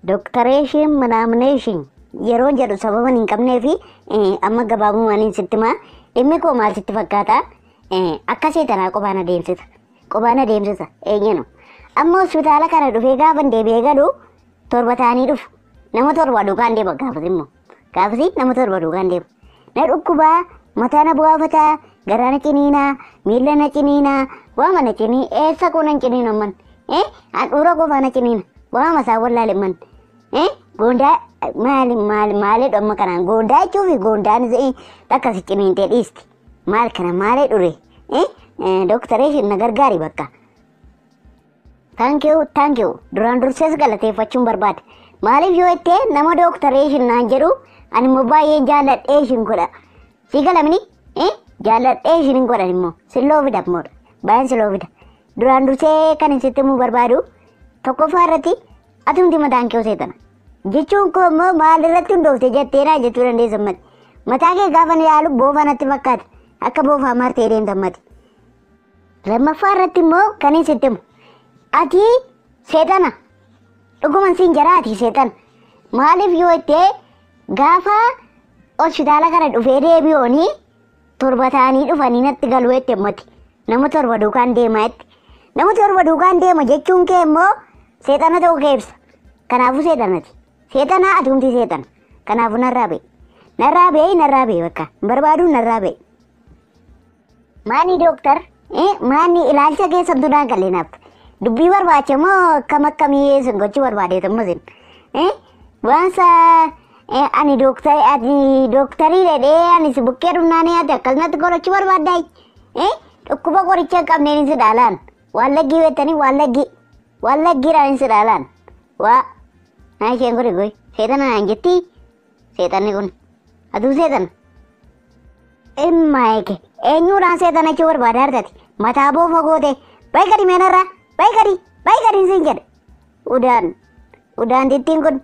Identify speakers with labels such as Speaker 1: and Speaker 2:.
Speaker 1: Dooktareeshin manaamination yeroo jedhu sababa hin qabnee fi amma gabaabummaan sitti himaa. Dhimmi koo maal sitti fakkaata? Akka seetanaa qophaan adeemsisa. Qophaan adeemsisa eenyunu. Amma hospitaala kana dhufee gaafa deebi'ee galu 7 ta'anii dhufu. Nama 7 duukaan deema gaafas immoo. Gaafasi nama 7 duukaan deema. Na dhukkubaa, mataa na bu'aafataa, garaa na ciniinaa, miila na ciniinaa, waama na cinii, eessa koo nan ciniina amman. Handhuura qofaa na ciniina, waama isaa wallaale amman. Goondaa maali maali maali dhomma kanaan goondaa jechuufi goondaan akkasi ciniintee dhiisti. Maal kana maalee dhure? Dooktareeshin na gargaari bakka. Thank you, thank you. Duraan dursees galateeffachuun barbaada. Maaliif yoo jettee nama dooktareeshin naan jedhu ani immoo baay'ee jaalladhee godha. Si galamni? Jaalladhee ishin godhan immoo silloo fida immoo baay'een silloo fida. Duraan dursee kan sitti himuu barbaadu tokkoffaa irratti atumti mataan kee seetana. Jechuun koo immoo maal irratti hundoofte jetteedha jechuu dandeessa mati. Mataa kee gaafa ilaalu boofa natti fakkaata. Akka boofaa martee deemta mati. Lammaffaa irratti immoo kan sitti himu. Ati seetana. Dhuguman siin jara ati seetana. Maaliif yoo jettee gaafa hospitaala kana dhufee deebi'oonii 7 ta'anii dhufanii natti galuu jette mati. Nama 7 duukaan deema jette. Nama 7 duukaan deema jechuun kee immoo seexana ta'uu kee ibsa. Kanaafuu seexanati. Seexana atumti seexana. Kanaafuu narraa ba'i. Narraa ba'i narraa ba'i bakka. Hin barbaadu narraa ba'i. Maani dooktar? Maani ilaalcha keessattuu naan galee naaf. Dubbii barbaacha moo akkam akkamii isin gochuu barbaadeetu immoo isin? Waansa ani dooktarii jedhee ani si bukkee dhufnaanii ati akkasumatti qorachuu barbaaddaa? Dhukkuba qoricha hin qabneen si dhaalaan. Wallaggii beektanii wallaggii. Wallaggiidhaan si dhaalaan. Waa. Naa isheen kun goy. Seexana naan jetti. Seexanni kun. Atuu seexana. Imma eeke. Eenyuudhaan seexana jechuu barbaada argate? Mataa boofa goote. Bayi gadi meenarraa. Bayi gadi. Bayi gadi siin jedhe. Udaan. Udaan tittiin kun.